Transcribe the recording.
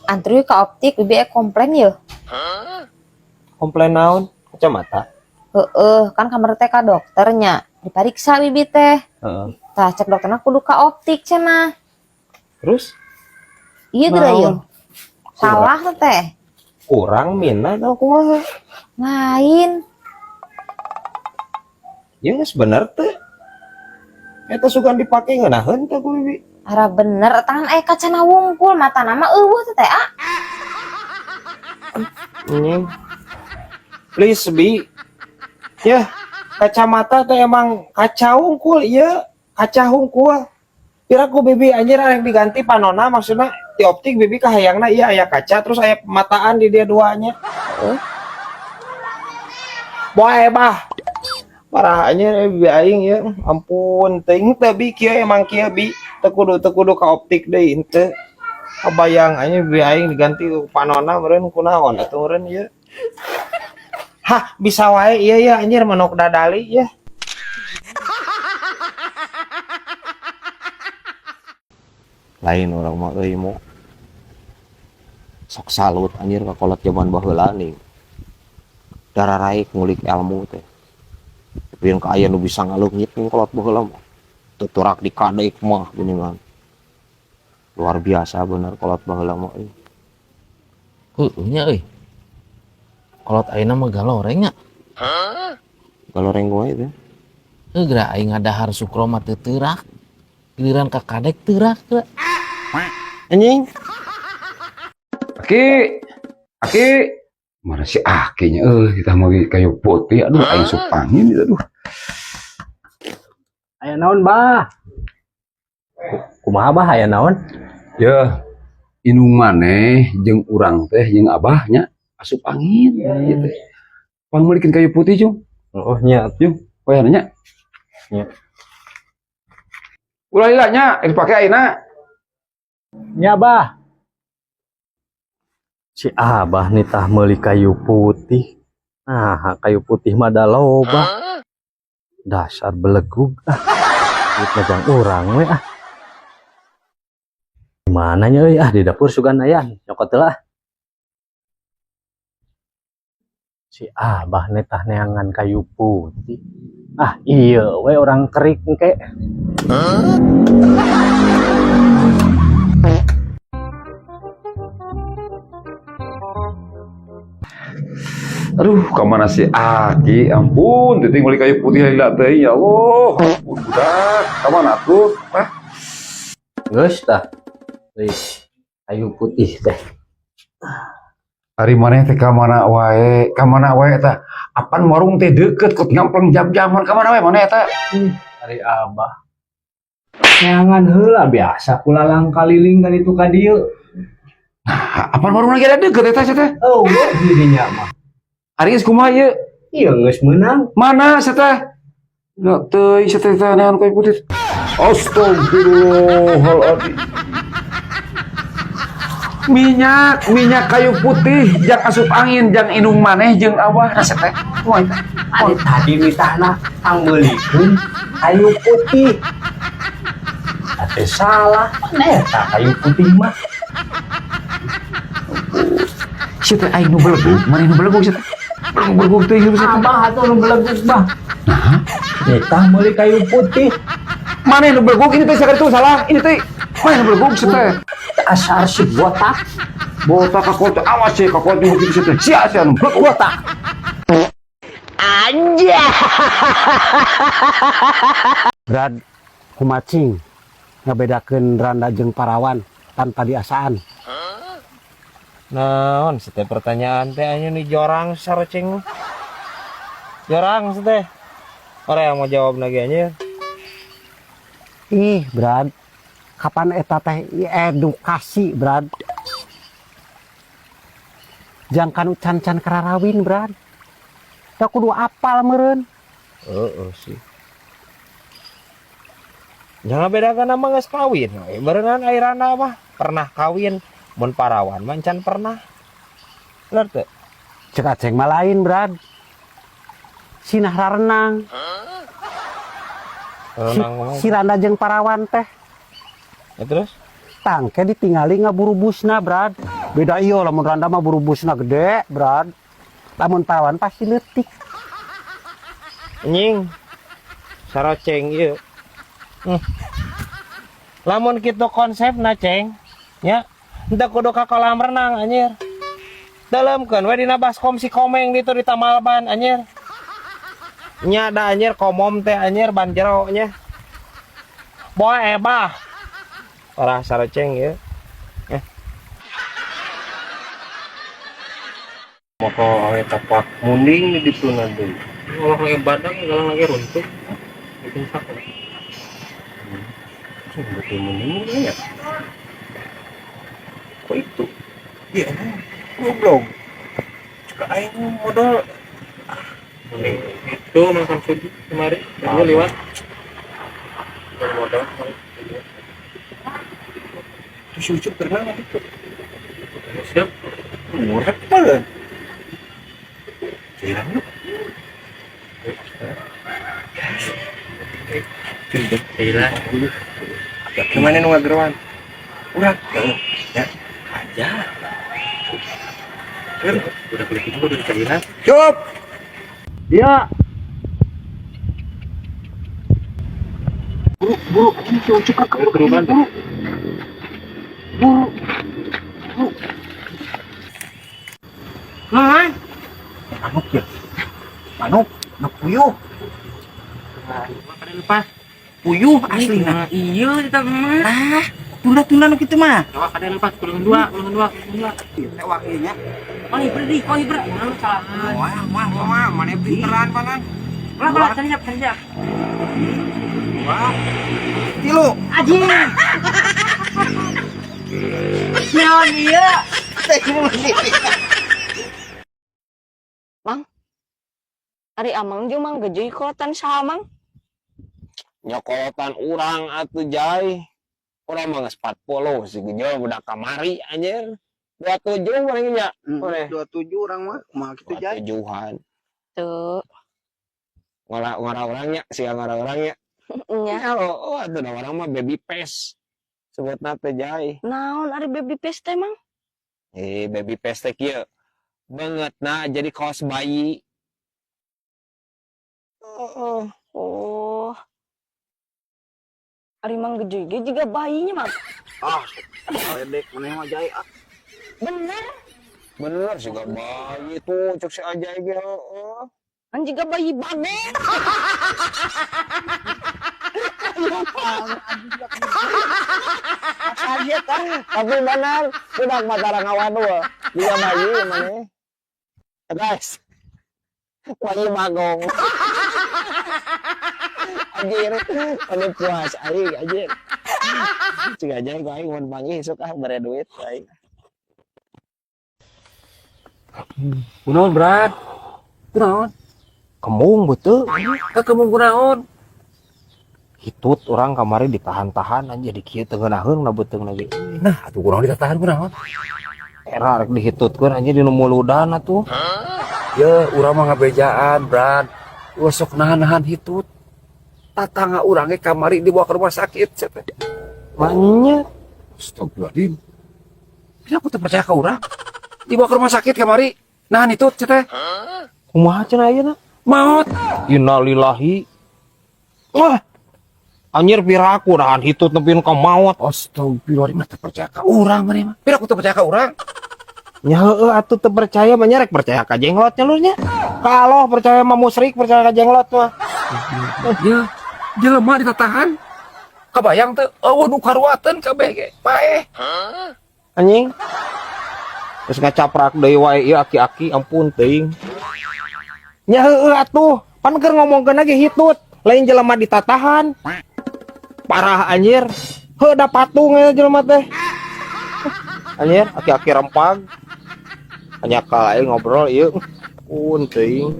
Antri ka optik, bibi komplain ya. Komplain naon? Kacamata. Heeh, kan kamari teh ka dokternya. Dipariksa bibi teh. Heeh. Tah, cek dokterna kudu ka optik cenah. Terus? Iya geura Naon? Ieu. Salah teh. Kurang minat atau kumaha? Lain. Ya geus bener teh. Eta sugan dipake ngeunaheun teh ku bibi. Ara bener tangan aya kacana wungkul, matana mah euweuh teh teh ah. Ini. Please bi. Ya, kacamata teh emang kaca hungkul, iya, kaca hungkul. Pira ku bibi anjir arek diganti panona, maksudna di optik bibi kahayangna iya aya kaca terus aya mataan di dia duanya. Heeh. Boy bah. Parah anjir bibi aing ya. Ampun, teuing teh bi kieu emang kieu bi. Teu kudu ka optik deui henteu. Kabayang anjir bibi aing diganti ku panona meureun kunaon atuh meureun ieu. Hah, bisa wae iya ya anjir manuk dadali ya. Lain orang mah euy mo. Sok salut anjir ka kolot jaman baheula nih. Dararaik ngulik ilmu teh. Tapi yang aya nu bisa ngaleungit nih kolot baheula mah. Tuturak di kadek mah geuningan. Luar biasa bener kolot baheula mah euy. Heueuh nya euy. Kolot ayeuna mah galoreng nya. Galoreng wae teh. Heuh geura aing ngadahar sukro mah teu teurak. Giliran ka kadek teurak geura. Anjing. Aki, Aki, mana si Akinya? Eh, kita mau kayu putih. Aduh, aing sok angin aduh. Aya naon, Bah? Kumaha, Bah, aya naon? Ya, indung maneh jeung urang teh jeung abahnya asup angin ieu teh. Pangmeulikeun kayu putih, Jung. Oh nya. Jung, wayahna nya. Nya. Ulah lila nya, rek dipake ayeuna. Nya, Bah. Si Abah nitah meuli kayu putih. Nah, kayu putih mah da loba. Dasar belegug ah. Duit mah urang we ah. Gimana nya euy ah, di dapur sugan aya, nyokot heula ah. Si Abah nitah neangan kayu putih. Ah, iya we orang kerik engke. Aduh, kemana si Aki? Ampun, titik meuli kayu putih lila teh, ya Allah. Ampun, budak. Kemana tuh? Hah? Geus tah. Euy, kayu putih teh. Ari maneh teh ka mana wae? Ka mana wae eta? Apan warung teh deukeut kot ngampleng jam-jaman ka mana wae maneh eta? Ari Abah. Neangan heula biasa kulalang kaliling kan itu ka dieu. Nah, apan warung lagi ada deukeut eta sia teh? Oh, dirinya mah. Ari geus kumaha ieu? Iya geus meunang. Mana sia teh? Enggak teuing sia teh neangan kayu putih. Astagfirullahaladzim. Minyak, minyak kayu putih, jang asup angin, jang indung maneh jeung abah. Nah, sia teh. Kumaha eta? Ari tadi nitahna pangmeulikeun kayu putih. Ate salah, mana eta kayu putih mah. Sia teh aing nu belegug, maneh nu belegug sia teh. Belegug teh sia teh. Abah atuh nu belegug mah. Nitah meuli kayu putih. Maneh nu belegug ini teh sakaritu salah, ini teh. Maneh nu belegug sia teh. Asar si botak. Botak kakot, awas sih kakot nu kitu sia teh. Sia sia nu belegug. Botak. Brad, kumacing ngabedakeun randa jeung parawan tanpa diasaan? Naon sete pertanyaan teh anjing nih jorang saroceng. Jorang sete. Orang yang mau jawab lagi anjir. Ih, Brad, kapan eta teh edukasi, Brad? Jang kanu can-can kararawin, Brad. Da kudu apal meureun. Heeh sih. Jangan bedakan nama geus kawin. Berenang airana mah pernah kawin, mun parawan mah can pernah. Bener teu? Cek aceng mah lain, Brad. Sinah rarenang. Si, Renang ngomong. si randa jeung parawan teh Ya terus? tangke ditingali ngaburubusna, Brad. Beda iyo lamun randa mah burubusna gede, Brad. Lamun parawan pasti leutik. Anjing. Saroceng ieu. Lamun kitu konsepna, Ceng, nya henteu kudu ka kolam renang, anjir. Dalemkeun we dina baskom si Komeng ditu di Tamalban, anjir. Nya da, anjir, komom teh, anjir, ban jero nya. Boa ebah. Parah saroceng ieu. Eh. Maka awe tapak munding di ditu na deui. Ngomong lagi badan, galang lagi runtuh. Bikin sakit. Betul munding ya. Kok itu? Iya, goblok. Cek aing modal. Mending itu makan sudi kemarin, dia lewat. Baru modal kemarin. Terus Ucup berenang itu. Siap. Murah banget. Jalan yuk. Gila. Gimana nu ngageroan? Urang. Ya. Aja. Udah beli itu udah dicariin. Cup. Iya. Buru, ini si Ucup kan keburu buru. Buru. Buru. Nah, Manuk ya. Manuk, manuk puyuh. Makan lepas. Puyuh asli nah. Iya, kita mah. Ah, tunda-tunda nu kitu mah. Coba kada lepas, kulungan dua, kulungan dua, kulungan dua. Tewak ieu nya. Oh, hibrid, oh, hibrid. Nah, salah. Wah, wah, wah, mana pinteran panan. Lah, lah, cari siap, cari siap. Wah. Tilu. Anjing. Naon ieu? Mang. Ari Amang jeung Mang Gejoy kolotan saha, Mang? Nyokolotan urang atuh, Jai. Urang mah geus 40, si Gejoy udah kamari, anjir. 27 urang nya. Boleh. 27 orang mah, kumaha kitu, Jai? 27-an. Tuh. Ngora ngora urang nya, sia ngora urang nya. Nya. Ya, oh, atuh da urang mah baby face. Sebutna teh, Jai. Naon ari baby face teh, Mang? Eh, baby face teh kieu. Banget nah jadi kaos bayi. Oh. Oh. Ari Mang Gejoy ge juga bayinya, Mang. Ah, ledek maneh mah, Jai, ah. Bener. Bener sih gak bayi tuh, cek si Ajai ge heeh. Kan juga bayi banget. Kaget ah, tapi benar, budak mata ngawadu dia bayi mana? Guys, bayi bagong. Anjir, mana puas aing, anjir. Cik aja gua aing mun panggih sok ah bare duit aing. Kunaon, Brad? Kunaon? Kembung betul. Kekembung kunaon? Hitut orang kamari ditahan-tahan anjir di kieu teu ngeunaheun na beuteung lagi. Nah, atuh kunaon ditahan, kunaon? Era rek dihitutkeun, anjir, di nu muludan atuh. Ya, urang mah ngabejaan, Brad. Ulah sok nahan-nahan hitut. Tatangga urang ge kamari dibawa ke rumah sakit, sia teh. Manya. Astagfirullahaladzim. Kenapa aku teu percaya ke urang? Dibawa ke rumah sakit kamari. Nahan hitut, sia teh. Kumaha cenah ayeuna? Maot. Innalillahi. Wah. Anjir, piraku nahan hitut nepi ka maot. Astagfirullahaladzim, mah teu percaya ka urang maneh mah. Piraku teu percaya ka urang. Nya heueuh atuh teu percaya mah nya rek percaya ka jenglot nya lu nya. Kalau percaya mah musrik percaya ka jenglot mah. Ya, jelema ditatahan. Kabayang teu euweuh nu karuateun kabeh ge. Paeh. Anjing. Terus ngacaprak deui wae ieu aki-aki, ampun teuing. Nya heueuh atuh, pan keur ngomongkeun lagi hitut, lain jelema ditatahan. Parah, anjir. Heuh da patung eta jelema teh. Anjir, aki-aki rempag. Hanya aing ngobrol ieu. Pun teuing.